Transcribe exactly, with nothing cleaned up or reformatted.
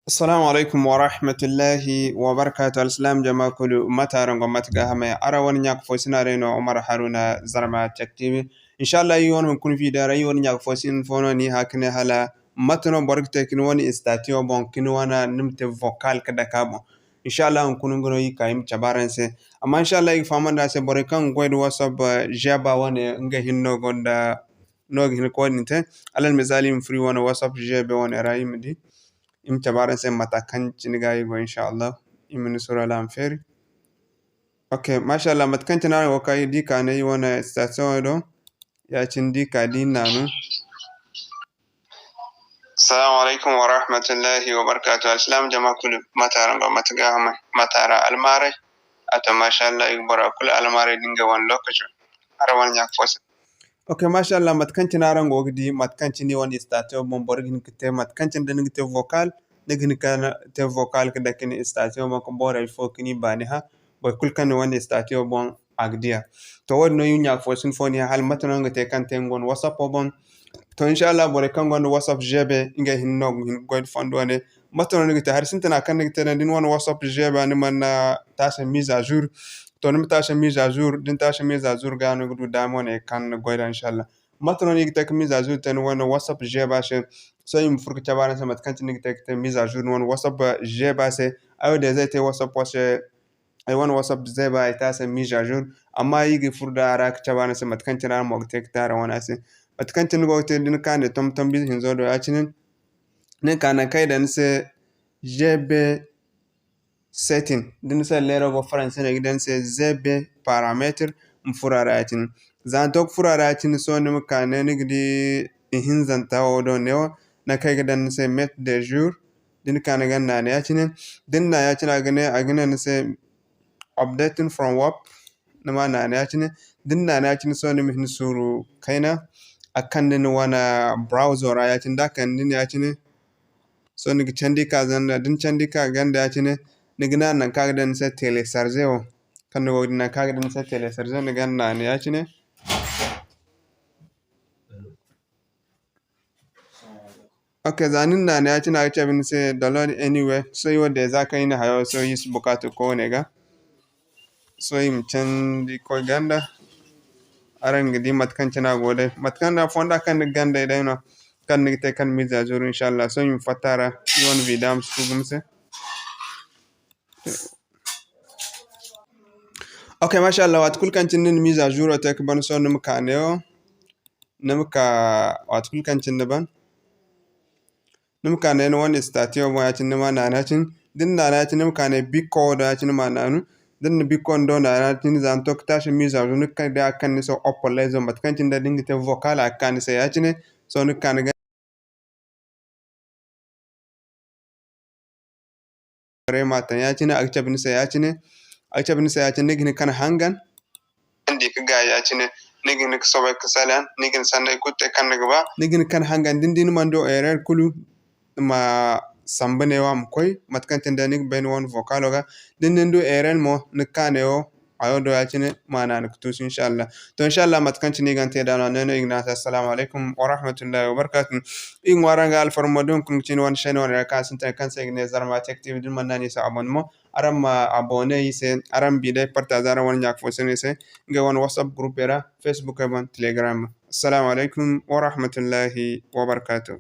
Assalamu alaikum wa rahmatullahi wa barakatuh. Alsilaam jama kulu, mate araŋ go, mate ga hamay? Araŋ wane ɲa ka fo sina day no, Umar Haruna, Zarma Tech T V. Inshallah, iri wane hunkuna video ra, iri wane ɲa ka fo sina fo no, ni hã ka ne hala mate no boro ga te ka ni wane statut boŋ, ka ni wane, ni ma te vocal ka dake a boŋ. Inshallah, hunkuna nga no iri ka iri ma cabe araŋ se. Amma inshallah, iri ga fahamandi araŋ se, borey kaŋ ga goy nda WhatsApp, eh, G B wane, nga hinne no gonda, no ga hin ka wo-din te. Alal misali, iri ma furo iri wane WhatsApp G B wane ra, iri ma di. Iri ma cabe araŋ se mate kaŋ cine ga iri go, inshallah. Iri ma ni suuru hala a ma feeri. Ok, mashallah, mate kaŋ cine araŋ go ga ka, iri di ka ne iri wane station do. Ya-cine da iri ka da iri naanu. Assalamu alaikum wa rahmatullahi wa barakatuh. Alsilaam jama kulu, mate araŋ go, mate ga hamay, mate araŋ almaaray? A to, mashallah, iri ga bora kulu almaaray da ngey wane lokaco. Araŋ wane ɲa ka fo se. Ok, mashallah, mate kaŋ cine araŋ go ga di, mate kaŋ cine iri wane statut boŋ, boro ga hin ka te, mate kaŋ cine da ni ga te vocal, ni ga hin ka te vocal ka dake ni statut boŋ, ka borey fo ka ni baani hã, boro kulu kaŋ ni wane statut boŋ, a ga di a. To, wo-din no iri ɲa ka fo sina fo ni hã, hala mate no ni ga te kaŋ te ni wane WhatsApp boŋ. To, inshallah, borey kaŋ gonda WhatsApp G B, ngey hinne no ga hin ka goy nda fondo ne. Mate no ni ga te? Hari sintina kaŋ ni ga te day, da ni wane WhatsApp G B ni mana taasi mise à jour, to, ni ma taasi mise à jour. Da ni taasi mise à jour ga no ni ga du daama wane kaŋ ni goy da, inshallah. Mate no ni ga te ka mise à jour te ni wane WhatsApp G B se? Sohõ iri ma furo ka cabe araŋ se mate kaŋ cine ni ga te ka te mise à jour ni wane WhatsApp G B se. Ay wo day z'ay te WhatsApp wo se, ay wane WhatsApp G B ay te a se mise à jour. Amma iri ga furo da a ra ka cabe araŋ se mate kaŋ cine araŋ mo ga te ka te araŋ wane a se. Mate kaŋ cine ni go ga te, da ni ka ne tomtom bize hinzo do ya-cine, ni ga ka nangu kaŋ i daŋ ni se G B setting. Da ni se leero go faransi no, i ga daŋ ni se G B paramètre, ma furo a ra ya-cine. Za ni to ka furo a ra ya-cine, sohõ ni ma ka ne ni ga di ihinzanta wo do neewo, nangu kaŋ i ga daŋ ni se mettre à jour. Da ni ka ni ga naanu ya-cine, da ni naanu ya-cine, a ga ne, a ga ne ni se updating from web, ni ma naanu ya-cine. Da ni naanu ya-cine, sohõ ni ma hin suuru kayna, a kande ni wane browser ra ya-cine. Da a kande ni ya-cine, sohõ ni ga candi ka ganda. Da ni candi ka ganda ya-cine, ni ga naanu nangu kaŋ a ga daŋ ni se télécharger wo, kaŋ ni go ga di nangu kaŋ a ga daŋ ni se télécharger, ni ga naanu ya-cine. Ok, za ni na naanu ya-cine a ga cabe ni se download anywhere. Sohõ iri wo day za kaŋ iri na hayo, sohõ iri si bukaatu koone ga. Sohõ iri ma candi koy ganda. Araŋ ga di mate kaŋ cine a go day. Mate kaŋ da fonda kaŋ ni ga ganda day no, kaŋ ni ga te kaŋ mise à jour, inshallah. Sohõ iri ma fatta a ra, iri wane video ma si ku gumo se. Ok, mashallah, waati kulu kaŋ cine ni na mise à jour te ka ban, sohõ ni ma ka neewo, ni ma ka, waati kulu kaŋ cine ni ban, ni ma ka ne ni wane statut boŋ ya-cine, ni ma naanu ya-cine. Da ni naanu ya-cine, ni ma ka ne bikko wo do ya-cine, ma naanu. Da ni na bikko wo do naanu ya-cine, za ni to ka taasi mise à jour, ni ga kande a ga kande ni se opo lezo, mate kaŋ cine day da ni ga te vocal a ga ka ni se ya-cine. Sohõ ni ga ka ni ga Vraiment taŋ ya-cine, a ga cabe ni se ya-cine. A ga cabe ni se ya-cine, ni ga hin ka ni hangan. Ni di ka gaay ya-cine, ni ga hin ka soobay ka salaŋ, ni ga ni sanney kulu te kaŋ ni ga ba. Ni ga hin ka ni hangan, da ni di ni mana du erreur kulu, ma sambu neewo a ma koy, mate kaŋ cine day ni ga bay ni wane vocalo ga. Da ni di ni du erreur mo, ni ga ka neewo, hayo do ya-cine, ma naanu ka tuusu, inshallah. To, inshallah, mate kaŋ cine i ga ni te da no, a ne no i ga ne a se, assalamu alaikum wa rahmatullahi wa barakatuh. I ga ŋwaaray araŋ ga alfarma, da hunkuna ga ci ni wane chaîne wane ra kaŋ a sintin, kaŋ se i ga ne Zarma Tech T V, da ni mana naanu i se abonné mo, araŋ ma abonné i se, araŋ ma bi day partager araŋ wane ɲa ka fo sina i se, ngey wane WhatsApp group ra, Facebook boŋ, Telegram. Assalamu alaikum wa rahmatullahi wa barakatuh.